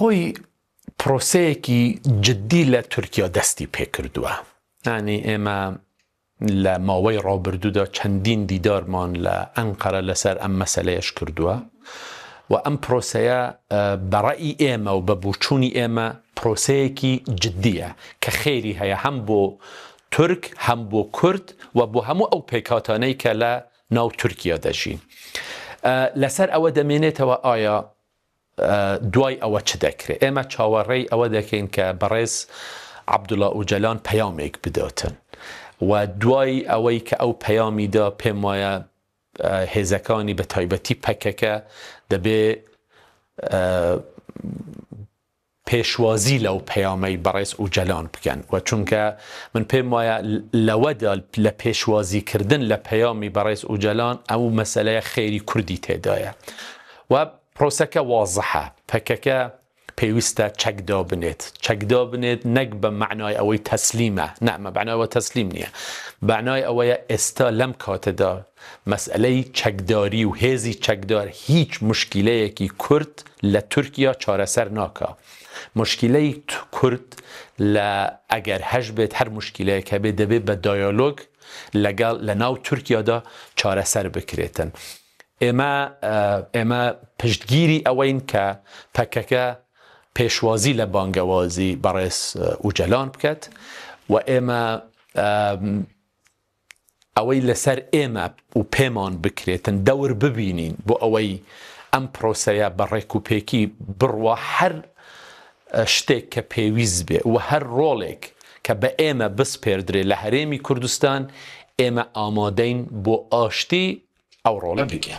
خۆی پرۆسەیەکی جدی لە تورکیا دەستی پێکردووە. یانی ئێمە لە ماوەی ڕابردوودا چەندین دیدارمان لە ئەنقەرە لەسەر ئەم مەسەلەیەش کردووە و ئەم پرۆسەیە بە ڕەئی ئێمە و بە بۆچوونی ئێمە پرۆسەیەکی جدییە کە خێری هەیە هەم بۆ تورک هەم بۆ کورد و بۆ هەموو ئەو پێکهاتانەی کە لە ناو تورکیا دەژین. لەسەر ئەوە دەمێنێتەوە ئایا دوای ئەوە چ دەکرێت؟ ئێمە چاوەڕێی ئەوە دەکەین کە بەڕێز عەبدوڵا ئۆجەلان پەیامێک بداتن و دوای ئەوەی کە ئەو پەیامی دا پێم وایە هێزەکانی بە تایبەتی پەکەکە دەبێ پێشوازی لەو پەیامەی بەڕێز ئوجەلان بکەن و چونکە من پێم وایە لەوەدا لە پێشوازی کردن لە پەیامی بەڕێز ئوجەلان ئەو مەسەلەیە خێری کوردی تێدایە و پرۆسەکە وازحە پەکەکە پێویستە چەک دابنێت چەک دابنێت نەک بە مەعنای ئەوەی تەسلیمە نا مە بەعنای تەسلیم نییە بەعنای ئەوەیە ئێستا لەم کاتەدا مەسئەلەی چەکداری و هێزی چەکدار هیچ موشکیلەیەکی کورد لە تورکیا چارەسەر ناکا. موشکیلەی کورد لە ئەگەر هەشبێت هەر موشکیلەیەک هەبێت دەبێت بە دایالۆگ لەگەڵ لە ناو تورکیادا چارەسەر بکرێتن. ئێمە ئێمە پشتگیری ئەوەین کە پەکەکە پێشوازی لە بانگەوازی بەڕێز ئوجەلان بکات و ئێمە ئەوەی لەسەر ئێمە و پێمان بکرێتن دەور ببینین بۆ ئەوەی ئەم پرۆسەیە بە ڕێکوپێکی بڕوا هەر شتێک کە پێویست بێ و هەر ڕۆڵێک کە بە ئێمە بسپێردرێ لە هەرێمی کوردستان ئێمە ئامادەین بۆ ئاشتی ئەو ڕۆڵە بگێڕین.